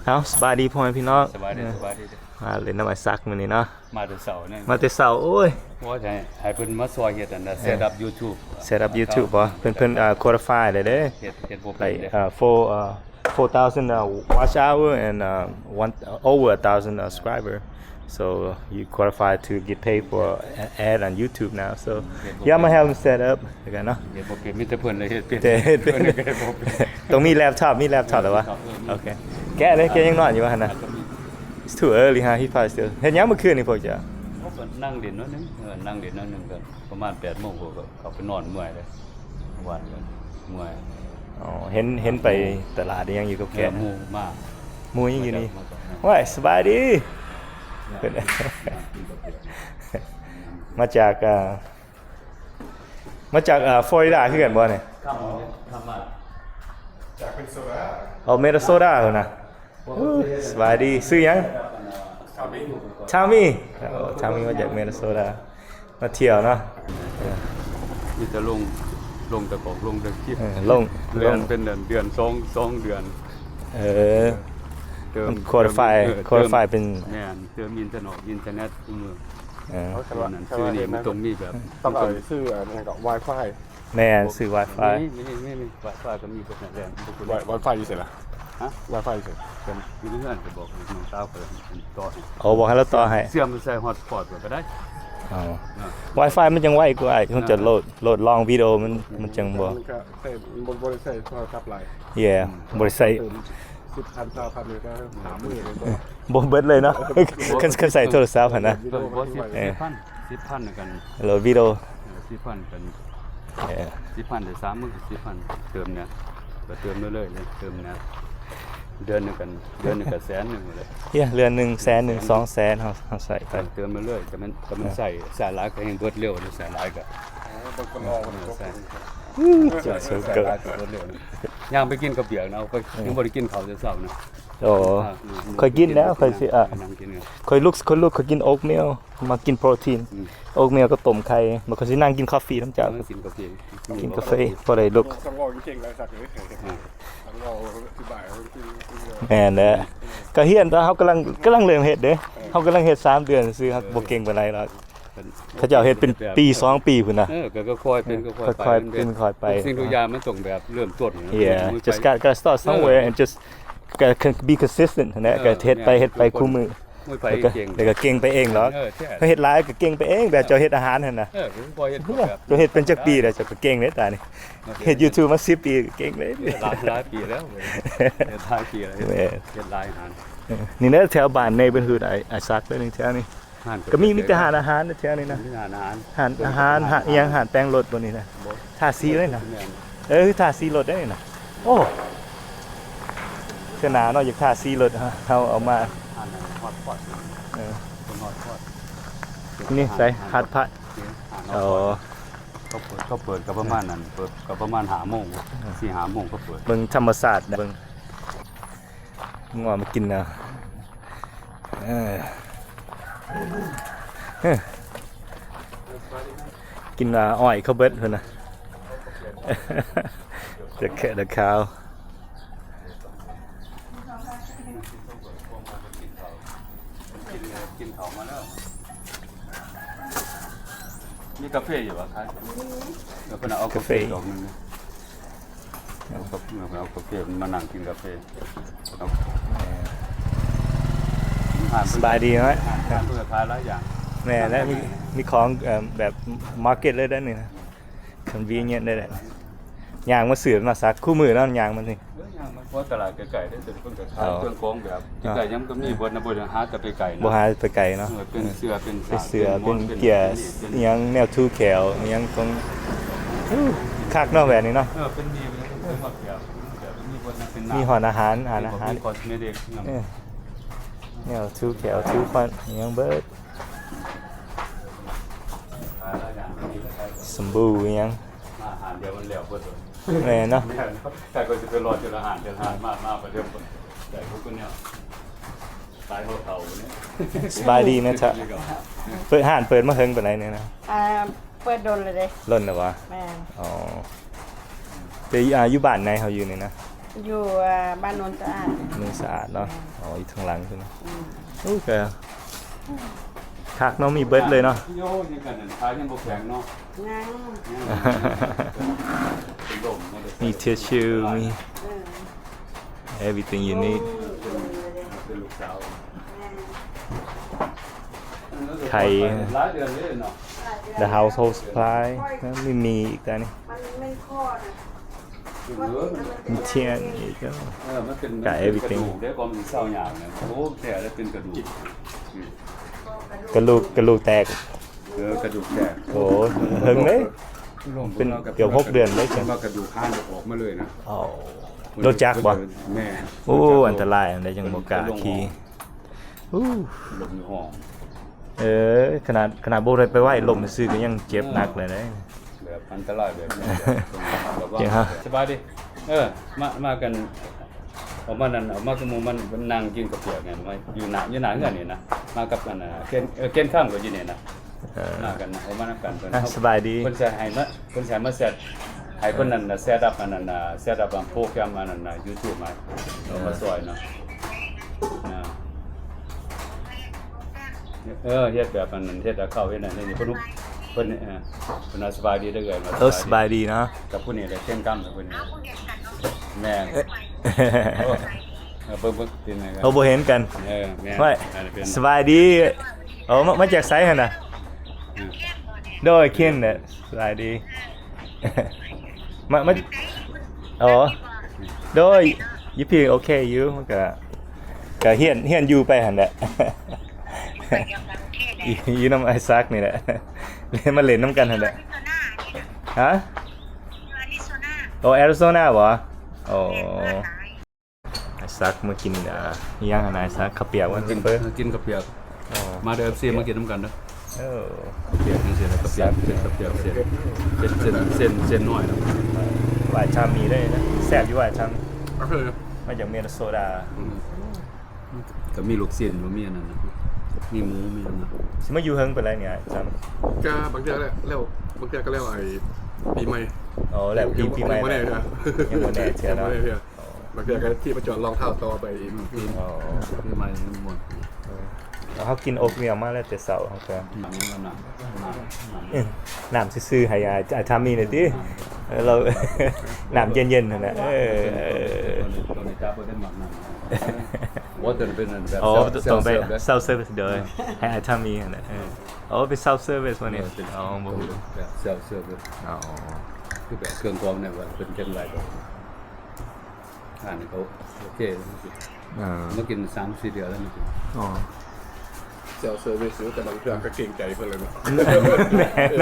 ເອົາ ສະບາຍດີພໍ່ແມ່ພີ່ນ້ອງ ສະບາຍດີ ສະບາຍດີ ມາຫຼິ້ນນຳອ້າຍສັກມື້ນີ້ເນາະ ມາແຕ່ເຊົ້ານີ້ ມາແຕ່ເຊົ້າ ໂອ້ຍ ໂອ້ຍ ໃຫ້ ໃຫ້ເພິ່ນມາຊ່ອຍເຮັດອັນນະ ເອີ ເຊດອັບຢູທູບ ເຊດອັບຢູທູບບໍ ເພິ່ນ ເພິ່ນ ອ່າ qualify ແລ້ວເດ້ ເຮັດ ເຮັດບໍ່ເປັນເດ້ like uh, four uh, four thousand uh, watch hour and uh, one over a thousand uh, subscriber, so you qualify to get paid for a- ad on YouTube now, so yeah, I'ma help him set up ຄືກັນເນາະ ເຮັດບໍ່ເປັນ ມີແຕ່ເພິ່ນເລີຍເຮັດເປັນ ແຕ່ເຮັດເປັນ ເພິ່ນກໍເຮັດບໍ່ເປັນ ຕ້ອງມີແລັບທັອບ ມີແລັບທັອບແລ້ວວະ ເອີ ມີແລັບທັອບ ເອີ ໂອເຄ ແກະເລີຍ ແກະຍັງນອນຢູ່ວະຫັ້ນນະ It's too early, huh? He probably still ເຮັດຫຍັງມື້ຄືນນີ້ພວກເຈົ້າ? ໂອ້ ກໍນັ່ງຫຼິ້ນໜ້ອຍໜຶ່ງ ເອີ ນັ່ງຫຼິ້ນໜ້ອຍໜຶ່ງ ກໍປະມານແປດໂມງ ກໍເຂົ້າໄປນອນເມື່ອຍເລີຍ ວັນກໍເມື່ອຍ ອໍ ເຫັນ ເຫັນໄປຕະຫຼາດອີ່ຫຍັງຢູ່ກັບແຂກ ເອີ ໝູ່ມາ ໝູ່ຍັງຢູ່ນີ້ ມາຈາກ ມາຈາກ ໂອ້ຍ ສະບາຍດີ ເອີ ເພິ່ນ ມາຈາກ ເອີ ມາຈາກ ເອີ ຟລໍຣິດາຄືກັນບໍ່ນີ້? ຂ້າມ ຂ້າມມາຈາກ Minnesota ອໍ Minnesota ພຸ້ນນະ ສະບາຍດີ ຊື່ຫຍັງ? Tommy. Tommy ໂອ້ Tommy ມາຈາກ Minnesota ມາທ່ຽວເນາະ ມີແຕ່ລົງ ລົງແຕ່ຂອງ ລົງແຕ່ຄລິບ ເອີ ລົງ ເດືອນ ລົງ ເປັນເດືອນ ເດືອນ ສອງ ສອງເດືອນ ເອີ ເຕີມ qualify ເຕີມ qualify ເຕີມ ເປັນ ແມ່ນ ເຕີມອິນເຕີເນັດ ອິນເຕີເນັດທຸກມື້ ເອີ ເອົາ ອັນນັ້ນ ຊື້ນີ້ມັນຕ້ອງມີແບບ ຕ້ອງເອົາ ຊື້ອັນນັ້ນກໍ Wi-Fi ແມ່ນ ຊື້ Wi-Fi ມີ ມີ ມີ Wi-Fi ກໍມີ ບໍ່ແນ່ Wi- Wi-Fi ຢູ່ໃສລະ? ຮະ? Wi-Fi ຢູ່ໃສ? ກໍຢູ່ເຮືອນ ກໍບອກນ້ອງສາວຂ້ອຍຕໍ່ໃຫ້ ໂອ້ ບອກໃຫ້ລາວຕໍ່ໃຫ້ ເຊື່ອມໃສ່ hotspot ກໍໄດ້ ອໍ ອ່າ Wi-Fi ມັນຈັ່ງໄວກວ່າ ເອີ ມັນຈະໂຫຼດ ໂຫຼດລອງວິດີໂອ ມັນ ມັນຈັ່ງບໍ່ ມັນກໍໃຊ້ ບໍ່ ບໍ່ໄດ້ໃຊ້ໂທລະສັບຫຼາຍ Yeah ອືມ ບໍ່ໄດ້ໃຊ້ ເຕີມສິບພັນ ຊາວພັນ ນີ້ກໍຫາມື້ເລີຍ ບໍ່ເບິດເລີຍເນາະ ຄັນ ຄັນໃຊ້ໂທລະສັບຫັ້ນນະ ເອີ ບໍ່ ສິບ ເອີ ສິບພັນ ສິບພັນກັນ ໂຫຼດວິດີໂອ ເອີ ສິບພັນກັນ ເອີ ສິບພັນໄດ້ສາມມື້ ສິບພັນ ເຕີມເນັດ ກໍເຕີມເລື້ອຍໆເລີຍ ເຕີມເນັດ ເດືອນໜຶ່ງກັນ ເດືອນໜຶ່ງກໍແສນໜຶ່ງເລີຍ ເອີ ເດືອນໜຶ່ງແສນໜຶ່ງ ສອງແສນ ເຮົາ ເຮົາໃຊ້ໄປ ເຕີມເລື້ອຍໆ ແຕ່ມັນ ແຕ່ມັນໃຊ້ ໃຊ້ຫຼາຍກໍແຮງເບິດເລັວ ໃຊ້ຫຼາຍກໍ ເອີ ເບິ່ງກໍລໍມັນ ເອີ ໃຊ້ ເອີ ໃຊ້ຫຼາຍກໍເບິດເລັວນະ ຍ່າງໄປກິນເຂົ້າປຽກນະ ຂ້ອຍ ເອີ ຍັງບໍ່ໄດ້ກິນເຂົ້າແຕ່ເຊົ້ານະ ໂອ້ ອ່າ ຂ້ອຍກິນແລ້ວ ຂ້ອຍຊິ ອ່າ ນັ່ງກິນ ຂ້ອຍລຸກ ຂ້ອຍລຸກ ຂ້ອຍກິນ oatmeal ມັກກິນໂປຣຕີນ ອືມ ໂອດເມວກັບຕົ້ມໄຂ່ ມັນກໍຊິນັ່ງກິນຄາເຟນຳເຈົ້າ ເອີ ກິນກາເຟ ກິນກາເຟ ພໍໄດ້ລຸກ ສຳເວົ້າເກັ່ງຫຼາຍສັກເອີຍ ອືມ ສຳເວົ້າອະທິບາຍເອົາເກັ່ງ ແມ່ນແຫຼະ ກໍຮຽນ ເຮົາກຳລັງ ກຳລັງເລີ່ມເຮັດເດ້ ເອີ ເຮົາກຳລັງເຮັດສາມເດືອນຊື່ ເຮົາບໍ່ເກັ່ງປານໃດດອກ ເຂົາເຈົ້າເຮັດເປັນປີສອງປີພຸ້ນນະ ເອີ ກໍຄ່ອຍເປັນ ເອີ ຄ່ອຍໆໄປ ຄ່ອຍໆເປັນຄ່ອຍໆໄປ ທຸກສິ່ງທຸກຢ່າງມັນຕ້ອງແບບເລີ່ມຕົ້ນ Yeah, just got, gotta start somewhere and just gotta con- be consistent ຫັ້ນແຫຼະ ເອີ ກໍເຮັດໄປ ແມ່ນ ເຮັດໄປຄູ່ມື້ ມັນໄປເກັ່ງ ແລ້ວກໍເກັ່ງໄປເອງດອກ ເອີ ເຮັດຫຼາຍກໍເກັ່ງໄປເອງ ແບບເຈົ້າເຮັດອາຫານຫັ້ນນະ ເອີ ເຈົ້າເຮັດເປັນຈັກປີແລ້ວ ເຈົ້າກໍເກັ່ງເດ້ຕານີ້ ເຮັດ YouTube ມາສິບປີກໍເກັ່ງເດ້ ເຮັດຫຼາຍ ຫຼາຍປີແລ້ວ ເຮັດຫຼາຍປີແລ້ວ ແມ່ນ ເຮັດຫຼາຍອາຫານ ເອີ ນີ້ແຫຼະແຖວບ້ານ neighborhood ອ້າຍ ອ້າຍສັກເດ້ນີ້ແຖວນີ້ ຮ້ານກໍ ກໍມີ ມີແຕ່ຮ້ານອາຫານແຖວນີ້ນະ ຮ້ານອາຫານ ຮ້ານອາຫານ ຮ້ານອາຫານ ອີ່ຫຍັງ ຮ້ານແປງລົດບໍ່ນີ້ນະ ໂອ້ ທາສີເລີຍນະ ແມ່ນ ເອີ ທາສີລົດໄດ້ນີ້ນະ ໂອ້ ເທື່ອໜ້າເນາະ ຢາກທາສີລົດ ເຮົາເອົາມາ ຮ້ານນັ້ນຮອດພອດ ເອີ ເພິ່ນຮອດພອດ ນີ້ໃສ ຮ້ານ ຮ້ານ ຮັດພະ ນີ້ຮ້ານຮອດພອດ ໂອ້ ເຂົາເປີດ ເຂົາເປີດກໍປະມານນັ້ນ ເປີດກໍປະມານຫ້າໂມງ ເອີ ສີ່ຫ້າໂມງເຂົາເປີດ ເບິ່ງທຳມະຊາດ ເບິ່ງ ງົວມາກິນເອົາ ເອີ ກິນອ້ອຍເຂົາເບິດພຸ້ນນະ ຈະແຄະດະຄາວ ກິນເຂົ້າມາແລ້ວ ມີກາເຟຢູ່ບໍ່? ຂາຍ ມີ ເອີ ເພິ່ນເອົາກາເຟດອກໜຶ່ງ ເອົາກາເຟ ເອົາກາເຟ ມານັ່ງກິນກາເຟ ເອົາ ສະບາຍດີເນາະ ຮ້ານເພິ່ນຂາຍຫຼາຍຢ່າງ ແມ່ນແລ້ວ ມີ ມີຂອງ ເອີ ແບບ market ເລີຍເດ້ນີ້ນະ convenient ເລີຍແຫຼະ ຍ່າງມາຊື້ມາສັກຄູ່ມື້ເນາະ ຍ່າງມານີ້ ເອີ ຍ່າງມາ ເພາະຕະຫຼາດໃກ້ໆເດ້ ເພິ່ນກໍຂາຍເຄື່ອງຂອງແບບ ໃກ້ໆຫຍັງກໍມີເບິດນະ ບໍ່ໄດ້ຫາແຕ່ໄປໄກນະ ບໍ່ຫາໄປໄກເນາະ ເອີ ເປັນເສື້ອ ເປັນ ເປັນເສື້ອ ເປັນເກຍ ອີ່ຫຍັງແນວ tool ແຂວ ອີ່ຫຍັງຂອງ ໂອ້ ຄັກເນາະແບບນີ້ເນາະ ເອີ ເປັນມີ ເປັນເຄື່ອງແຂວ ແບບມີເບິດນະ ເປັນ ມີຮອດອາຫານ ຮ້ານອາຫານ ມີ cosmetic ນຳ ເອີ ແນວ tool ແຂວ tool ຟັນ ອີ່ຫຍັງເບິດ ສະບູ່ ອີ່ຫຍັງ ມາຮ້ານດຽວມັນແລ້ວເບິດ ແມ່ນເນາະ ແມ່ນ ແຕ່ກໍຊິໄປລໍດແຕ່ລະຮ້ານ ແຕ່ລະຮ້ານ ມາ ມາປະດຽວ ໄດ້ທຸກຄົນແນວ ຂາຍເຂົ້າເຂົ້ານີ້ ສະບາຍດີນະ ເຈົ້າ ເປີດ ຮ້ານເປີດມາເຖິງປານໃດນີ້ນະ? ອ່າ ເປີດດົນແລ້ວເດ້ ດົນແລ້ວຫວາ? ແມ່ນ ອໍ ແຕ່ ອ່າ ຢູ່ບ້ານໃດເຮົາຢູ່ນີ້ນະ? ຢູ່ ອ່າ ບ້ານໂນນສະອາດ. ໂນນສະອາດເນາະ. ແມ່ນ. ອໍ ຢູ່ທາງຫຼັງພຸ້ນເນາະ. ອືມ. ໂອ້ ກະຄັກເນາະ ມີເບິດເລີຍເນາະ. ໂຍ ຍັງກັນນັ້ນ ຂາຍັງບໍ່ແຂງເນາະ. ຍັງ ຍັງ ເປັນລົມເນາະ. ມີທິຊຊູ່ ມີ ເອີ everything you need. ໂອ້ ເປັນ ເປັນລູກສາວ. ແມ່ນ. ໄຂ່ ຫຼາຍເດືອນເລີຍເນາະ. The household supply ມີ ມີອີກແຕ່ນີ້ ມັນແມ່ນຄໍນະ. ມີທຽນອີກ ເອີ ມັນເປັນ ກະ everything ກະດູກເດ້ ຄວາມເສົ້າຍາກນະ. ໂອ້ ແທ້ແລ້ວເປັນກະດູກ ກະດູກ ກະດູກແຕກ. ເອີ ກະດູກແຕກ. ໂອ້ ເຫິງເດ້ ເປັນເກືອບຫົກເດືອນເດ້. ເພິ່ນວ່າກະດູກຄານອອກມາເລີຍນະ. ໂອ້ ລົດຈັກບໍ່? ແມ່ນ. ໂອ້ ອັນຕະລາຍ ອັນໃດຈັ່ງບໍ່ກ້າຂີ່. ໂອ້ ລົມຢູ່ຫ້ອງ. ເອີ ຂະໜາດ ຂະໜາດບໍ່ໄດ້ໄປໄຫວ້ລົມຊື່ກໍຍັງເຈັບໜັກເລີຍເດ້. ແບບອັນຕະລາຍແບບນີ້. ສະບາຍດີ. ເອີ ມາ ມາກັນ ອອກມານັ້ນ ອອກມາກັບໝູ່ມັນ ມັນນັ່ງກິນເຂົ້າປຽກນີ້ ມາຢູ່ໜ້າ ຢູ່ໜ້າເຮືອນນີ້ນະ. ມາກັບອັນ ເກນ ເອີ ເກນຄຳກໍຢູ່ນີ້ນະ. ເອີ ມາກັນ ອອກມານຳກັນ. ເພິ່ນ ອ່ະ ສະບາຍດີ. ເພິ່ນຊິໃຫ້ມາ ເພິ່ນຊິໃຫ້ມາເຊັດ ໃຫ້ເພິ່ນນັ້ນເຊັດອັບອັນນັ້ນ ເຊັດອັບໂປຣແກຣມອັນນັ້ນ YouTube ມາ ເອົາມາຊ່ອຍເນາະ. ເອີ ເຮັດແບບອັນນັ້ນ ເຮັດເຂົ້າເຮັດນັ້ນເຮັດນີ້. ເພິ່ນ ເພິ່ນ ເອີ ເພິ່ນວ່າສະບາຍດີເດີເອື້ອຍ. ເອີ ສະບາຍດີເນາະ. ກັບຜູ້ນີ້ແຫຼະ ເຊັ່ນກັນກັບຜູ້ນີ້. ແມ່ນ. ເອີ ເບິ່ງ ເບິ່ງ ເປັນຫຍັງ ເຮົາບໍ່ເຫັນກັນ. ເອີ ແມ່ນ. ສະບາຍດີ. ໂອ້ ມາ ມາຈາກໃສຫັ້ນນະ? ໂດຍ ເຄນນະ. ສະບາຍດີ. ມາ ມາ ອໍ ໂດຍ ຢູ່ພີ້ໂອເຄຢູ່ ມັນກະ ກະຮຽນ ຮຽນຢູ່ໄປຫັ້ນແຫຼະ. ຢູ່ນຳອ້າຍສັກນີ້ແຫຼະ ມາຫຼິ້ນນຳກັນຫັ້ນແຫຼະ. ຮະ? ໂອ ແອຣິໂຊນາບໍ? ໂອ ອ້າຍສັກມາກິນ ອ່າ ອີ່ຫຍັງຫັ້ນນະ ອ້າຍສັກ? ເຂົ້າປຽກບໍ່? ກິນເປີ ກິນເຂົ້າປຽກ. ອໍ ມາເດີ ເອັຟຊີ ມາກິນນຳກັນເດີ. ເອີ ເປັນຈັ່ງຊີ້ລະ ເປັນເປັນເປັນເສັ້ນ ເສັ້ນ ເສັ້ນນ້ອຍເນາະ. ຫວາຍຊາມີໄດ້ນະ ແຊບຢູ່ຫວາຍຊາມີ. ມາຈາກເມນໂຊດາ. ອືມ ກໍມີລູກຊີ້ນ ບໍ່ມີອັນນັ້ນນະ ມີໝູ ມີອັນນັ້ນ. ຊິມາຢູ່ເຫິງປານໃດນີ້ອ້າຍ? ກໍບາງເທື່ອແລ້ວ ແລ້ວ ບາງເທື່ອກໍແລ້ວໄອ້ປີໃໝ່. ອໍ ແລ້ວປີ ປີໃໝ່ ຍັງບໍ່ແນ່ເທື່ອ ຍັງບໍ່ແນ່ເທື່ອເນາະ. ບາງເທື່ອກໍທີ່ມາຈອດລອງເທົ້າຕໍ່ໄປອີກ. ອໍ ປີໃໝ່ມ່ວນ. ເອີ ເຮົາກິນໂອດມີວມາແລ້ວແຕ່ເຊົ້າ ເຮົາກໍ ນ້ຳ ນ້ຳ ນ້ຳ ນ້ຳ ເອີ ນ້ຳຊື່ໆ ໃຫ້ອ້າຍ ອ້າຍທາມມີໜ່ອຍຕິ. ເອີ ລາວ ນ້ຳເຢັນໆ ຫັ້ນແຫຼະ. ເອີ ໂຕນີ້ ໂຕນີ້ຈັບບໍ່ໄດ້ໝາກນ້ຳ. ບໍ່ ໂຕນີ້ເປັນແບບ ອໍ self service ໂດຍ ໃຫ້ອ້າຍທາມມີຫັ້ນແຫຼະ. ເອີ ອໍ ເປັນ self service ບໍ່ນີ້? ເອີ ເປັນ ອໍ ບໍ່ຮູ້ ແບບ self service. ອໍ ຄືແບບເຄື່ອງຂອງແນວວ່າເພິ່ນເກັບຫຼາຍກວ່າ. ຮ້ານນີ້ເຂົາໂອເຄ. ອ່າ ມາກິນສາມສີ່ເທື່ອແລ້ວນີ້. ອໍ self service ຢູ່ ແຕ່ບາງເທື່ອກໍເກງໃຈເພິ່ນເລີຍເນາະ. ແມ່ນ ເອີ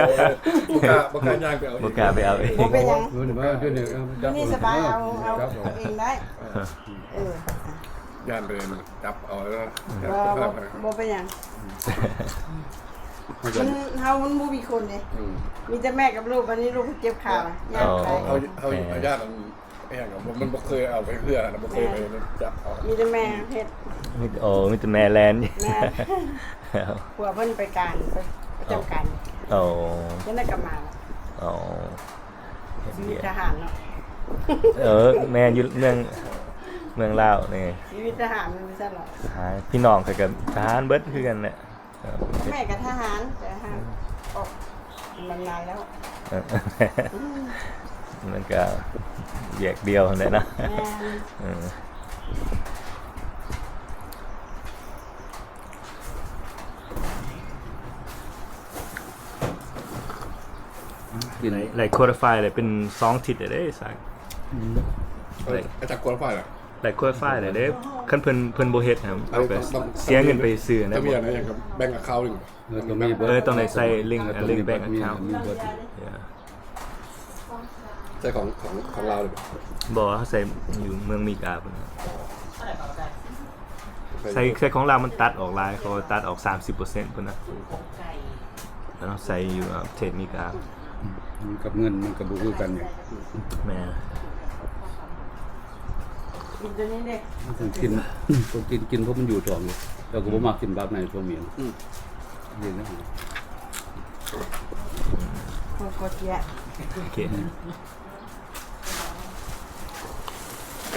ບໍ່ກ້າ ບໍ່ກ້າຍ່າງໄປເອົາ ບໍ່ກ້າໄປເອົາເອງ. ບໍ່ເປັນຫຍັງ ຢູ່ນີ້ສະບາຍ ເອົາ ເອົາເອງໄດ້. ເອີ ຢ້ານເດີນຈັບເອົາ. ບໍ່ ບໍ່ເປັນຫຍັງ. ມັນ ເຮົາມັນບໍ່ມີຄົນເດ້. ອືມ ມີແຕ່ແມ່ກັບລູກ. ບັດນີ້ລູກເຈັບຂາ ຢ້ານໄປ. ເຮົາ ເຮົາ ເຮົາຢ້ານອັນ ອີຫຍັງກໍບໍ່ ມັນບໍ່ເຄີຍເອົາໄປເຮືອນະ ບໍ່ເຄີຍໄປຈັບເອົາ. ມີແຕ່ແມ່ເຮັດ. ມີ ໂອ້ ມີແຕ່ແມ່ແລ່ນ. ແມ່ນ. ຜົວເພິ່ນໄປການ ໄປປະຈຳການ. ໂອ້ ຈັ່ງໃດກໍມາ. ໂອ້ ຊີວິດທະຫານເນາະ. ເອີ ແມ່ນ ຢູ່ເມືອງ ເມືອງລາວນີ້ ຊີວິດທະຫານມັນຊັ້ນເນາະ. ພີ່ນ້ອງຂ້ອຍກໍທະຫານເບິດຄືກັນແຫຼະ. ແມ່ກໍທະຫານ ແຕ່ຫາກອອກບຳນານແລ້ວ. ເອີ ມັນກໍແຍກດ່ຽວຫັ້ນແຫຼະເນາະ. ແມ່ນ. ເອີ ກິນໄລ່ qualify ໄດ້ເປັນສອງທິດແລ້ວເດ້ ສັກ. ອືມ ໄດ້ ອາຈານ qualify ລະ? ໄດ້ qualify ແລ້ວເດ້. ຄັນເພິ່ນ ເພິ່ນບໍ່ເຮັດນະ ເອົາໄປ ເສຍເງິນໄປຊື່ນະ. ຕ້ອງມີອັນນັ້ນຫຍັງ bank account ນີ້. ເອີ ຕ້ອງມີເບີດ. ເອີ ຕ້ອງໄດ້ໃສ່ link ອ່າ link bank account. ໃສ່ຂອງ ຂອງ ຂອງລາວເລີຍບໍ່? ບໍ່ ເຮົາໃສ່ຢູ່ເມືອງມີກາພຸ້ນນະ. ໃສ່ ໃສ່ຂອງລາວມັນຕັດອອກຫຼາຍ ເຂົາຕັດອອກສາມສິບເປີເຊັນພຸ້ນນະ. ແລ້ວເຮົາໃສ່ຢູ່ເຂດມີກາ. ອືມ ກັບເງິນມັນກໍບໍ່ຄືກັນ. ແມ່ນ. ກິນຕົວນີ້ເດ້ ມັນຕ້ອງກິນ ຕ້ອງກິນ ກິນເພາະມັນຢູ່ທ້ອງຢູ່. ແລ້ວກໍບໍ່ມັກກິນຜັກໃນຊ່ວງນີ້. ອືມ ນີ້ນະ ຂອງກົດແຍະ. ໂອເຄ. ອືມ.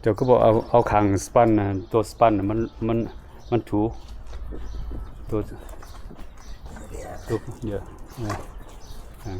ເຈົ້າຄືບໍ່ເອົາ ເອົາຂ້າງສະປອນນະ ຕົວສະປອນນະ ມັນ ມັນ ມັນຖູ ຕົວ ຕົວ ເດີ ເອີ ອ່າ